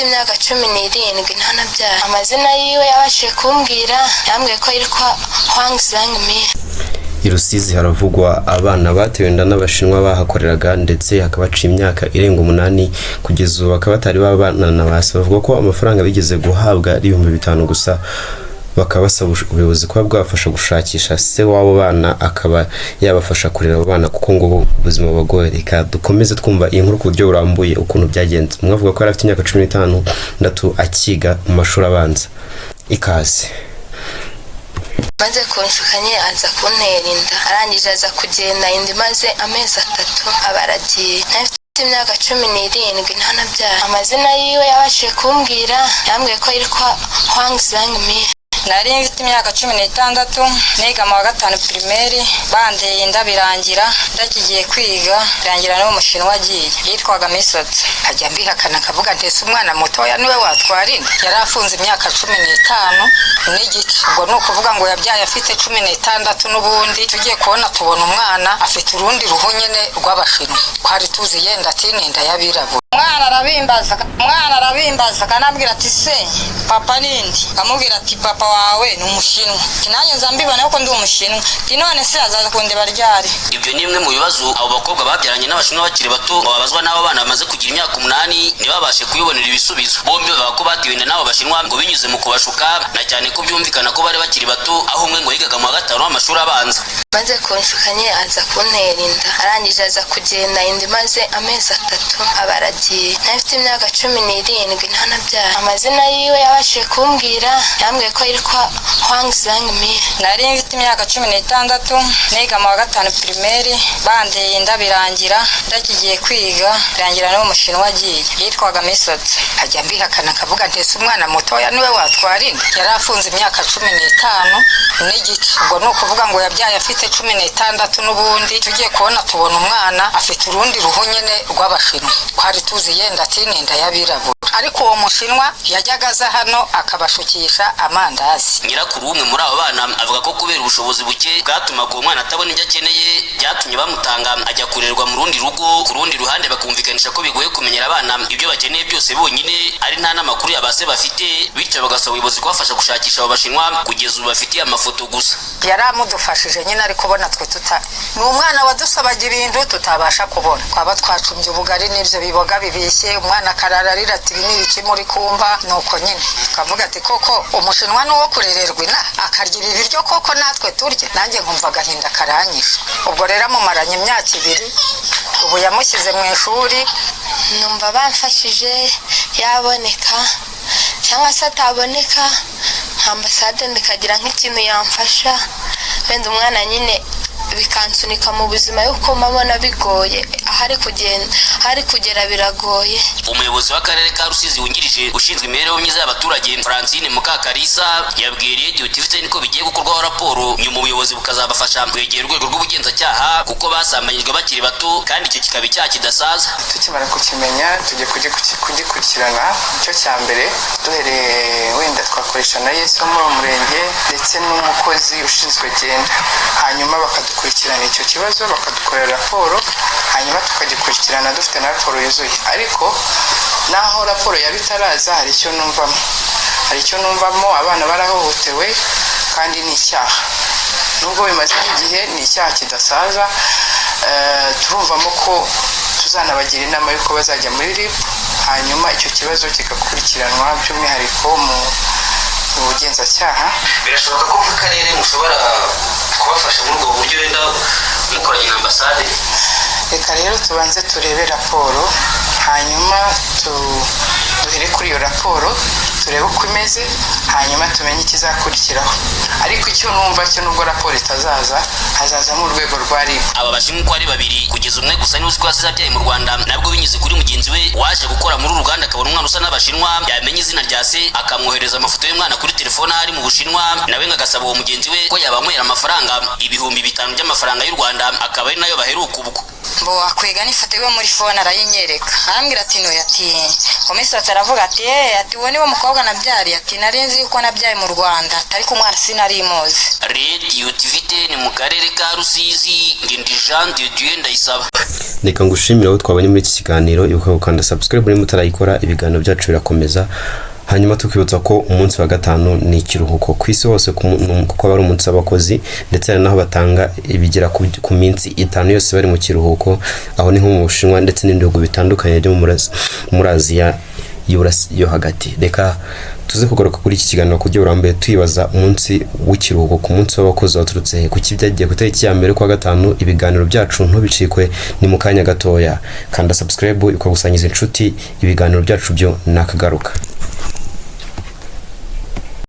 Imyaka 17 ntanabyara. Amazina yiwe yabashije kumbwira, yambwiye ko yitwa Hwang Zhang Mi. I Rusizi haravugwa abana batewe inda n'Abashinwa bahakoreraga, ndetse hakaba haciye imyaka irenga 8, kugeza ubu bakaba batari babana na ba se. Bavuga ko amafaranga bigeze guhabwa ari 5000 gusa, bakaba basaba ubuyobozi kuba bwabafasha gushakisha se w'abo bana, akaba yabafasha kurera abo bana, kuko ngo ubuzima bubagoye. Reka dukomeze twumva iyi nkuru ku buryo burambuye ukuntu byagenze. Umwe avuga ko yari afite imyaka 16 akiga mu mashuri abanza. Ikaze. Maze kunshukanye aza kuntera inda, arangije aza kugenda, inda imaze amezi 3 aba aragiye. Mfite imyaka 17 ntanabyara. Amazina yiwe yabashije kumbwira, yambwiye ko yitwa Hwang Zhang Mi. Nari mfite imyaka 16, niga mu wa gatanu primaire. Bandeye inda birangira ndakigiye kwiga, birangira n'uwo Mushinwa agiye, yitwaga Misotsi. Nkajya mbihakana, nkavuga nti: "Ese umwana mutoya niwe watwara inda?" Yari afunze imyaka 15 n'igice, ubwo ni ukuvuga ngo yabyaye afite 16. N'ubundi tugiye kubona tubona umwana afite urundi ruhu nyine rw'Abashinwa, twari tuzi yenda ati ni inda y'abirabura. Umwana arabimbaza, akanabwira ati: "Se papa nindi?" Amubwira ati: "Papa wawe ni Umushinwa." Ati: "Nanjye nza mbibona ko ndi Umushinwa." Ati: "None se azaza kundeba ryari?" Ibyo ni bimwe mu bibazo abo bakobwa babyaranye n'Abashinwa bakiri bato ngo babazwa n'abo bana bamaze kugira imyaka 8 ntibabashe kubibonera ibisubizo. Bombi bavuga ko batewe inda n'abo Bashinwa ngo binyuze mu kubashuka, na cyane ko byumvikana ko bari bakiri bato, aho umwe ngo yigaga mu wa gatanu w'amashuri abanza. Maze kunshukanye aza kuntera inda, arangije aza kugenda, inda imaze amezi 3 aba aragiye. Mfite imyaka 17 ntanabyara. Amazina yiwe yabashije kumbwira, yambwiye ko yitwa Hwang Zhang Mi. Nari mfite imyaka 16, niga mu wa gatanu primaire. Bandeye inda birangira ndakigiye kwiga, birangira n'uwo Mushinwa agiye, yitwaga Misotsi. Nkajya mbihakana, nkavuga nti: "Ese umwana mutoya niwe watwara inda?" Yari afunze imyaka 15 n'igice, ubwo ni ukuvuga ngo yabyaye afite 16. N'ubundi tugiye kubona tubona umwana afite urundi ruhu nyine rw'Abashinwa, twari tuzi yenda ati ni inda y'abirabura. Ariko uwo Mushinwa yajyaga aza hano akabashukisha amandazi. Nyirakuru w'umwe muri abo bana avuga ko kubera ubushobozi buke bwatumaga uwo mwana atabona ibyo akeneye, byatumye bamutanga ajya kurerwa mu rundi rugo. Ku rundi ruhande bakumvikanisha ko bigoye kumenyera abana ibyo bakeneye byose bonyine, ari nta n'amakuru ya ba se bafite, bityo bagasaba ubuyobozi kubafasha gushakisha abo Bashinwa kugeza ubu bafitiye amafoto gusa. Yari amudufashije nyine, ariko ubona twe tuta ni umwana wadusabaga ibintu tutabasha kubona. Twaba twacumbye ubugari n'ibyo biboga bibishye, umwana akarara arira ati: "Ibi ni ibiki muri kumva?" Nuko nyine tukavuga ati: "Koko Umushinwa ni uwo kurererwa ina akarya ibi biryo koko natwe turya?" Nanjye nkumva agahinda karanyishe. Ubwo rero amumaranye imyaka 2, ubu yamushyize mu ishuri. Numva bamfashije yaboneka cyangwa se ataboneka, nka ambasade ndikagira nk'ikintu yamfasha, wenda umwana nyine bikansunika mu buzima, yuko mbabona bigoye, ahari kugenda, ahari kugera biragoye. Umuyobozi w'akarere ka Rusizi wungirije ushinzwe imibereho myiza y'abaturage, Francine Mukakarisa, yabwiye Radio TV ko bigiye gukorwaho raporo, nyuma ubuyobozi bukazabafasha kwegera urwego rw'ubugenzacyaha, kuko basambanyijwe bakiri bato kandi icyo kikaba icyaha kidasaza. Tukimara kukimenya tujya kugikurikirana. Icyo cya mbere duhereye wenda twakoresha na yesu wo muri uwo murenge ndetse n'umukozi ushinzwe genda, hanyuma bakadukurikirana icyo kibazo, bakadukorera raporo, hanyuma tukagikurikirana dufite na raporo yuzuye. Ariko naho raporo yaba itaraza, hari icyo numvamo: abana barahohotewe kandi ni icyaha. Nubwo bimaze igihe, ni icyaha kidasaza. Turumvamo ko tuzanabagira inama y'uko bazajya muri RIB, hanyuma icyo kibazo kigakurikiranwa by'umwihariko mu bugenzacyaha. Birashoboka ko nk'akarere mushobora kubafasha muri ubwo buryo, wenda mukoranye na ambasade? Reka rero tubanze turebe raporo, hanyuma duhere kuri iyo raporo turebe uko imeze, hanyuma tumenye ikizakurikiraho. Ariko icyo numva cyo, nubwo raporo itazaza, hazazamo urwego rwa RIB. Aba Bashinwa uko ari babiri, kugeza umwe gusa niwe uzi ko yasize abyaye mu Rwanda, nabwo binyuze kuri mugenzi we waje gukora muri uru ruganda, akabona umwana usa n'Abashinwa, yamenya izina rya se akamwohereza amafoto y'umwana kuri telefone aho ari mu Bushinwa. Nawe ngo agasaba uwo mugenzi we ko yabanywera amafaranga 5000 by'amafaranga y'u Rwanda, akaba ari nayo baheruka ubwo. Mbo akwega n'ifoto iwe muri phone arayinyereka, arambwira ati nuyu, ati umusatsi, aravuga ati eh, ati uwo niwe mukobwa nabyariye, ati nari nzi yuko nabyaye mu Rwanda, ariko umwana sinari muzi. Radiyo TV 10 mu karere ka Rusizi, Ngindi Jean de Dieu Ndayisaba. Reka ngushimire aho twabonye muri iki kiganiro. Ibuka gukanda subscribe niba utarayikora. Ibiganiro byacu birakomeza. Hanyuma tukibutsa ko umunsi wa gatanu ni ikiruhuko ku isi hose, kuko aba ari umunsi w'abakozi, ndetse hari n'aho batanga ibigera ku minsi 5 yose bari mu kiruhuko. Aho ni nko mu Bushinwa ndetse n'ibindi bihugu bitandukanye byo muri Aziya yo hagati. Reka tuze kugaruka kuri iki kiganiro ku buryo burambuye, tuyibaza umunsi w'ikiruhuko ku munsi w'abakozi waturutse he, kuki byagiye ku itariki ya mbere kwa gatanu. Ibiganiro byacu ntubicikwe, ni mu kanya gatoya. Kanda subscribe, ukagusangiza inshuti. Ibiganiro byacu byo nakagaruka.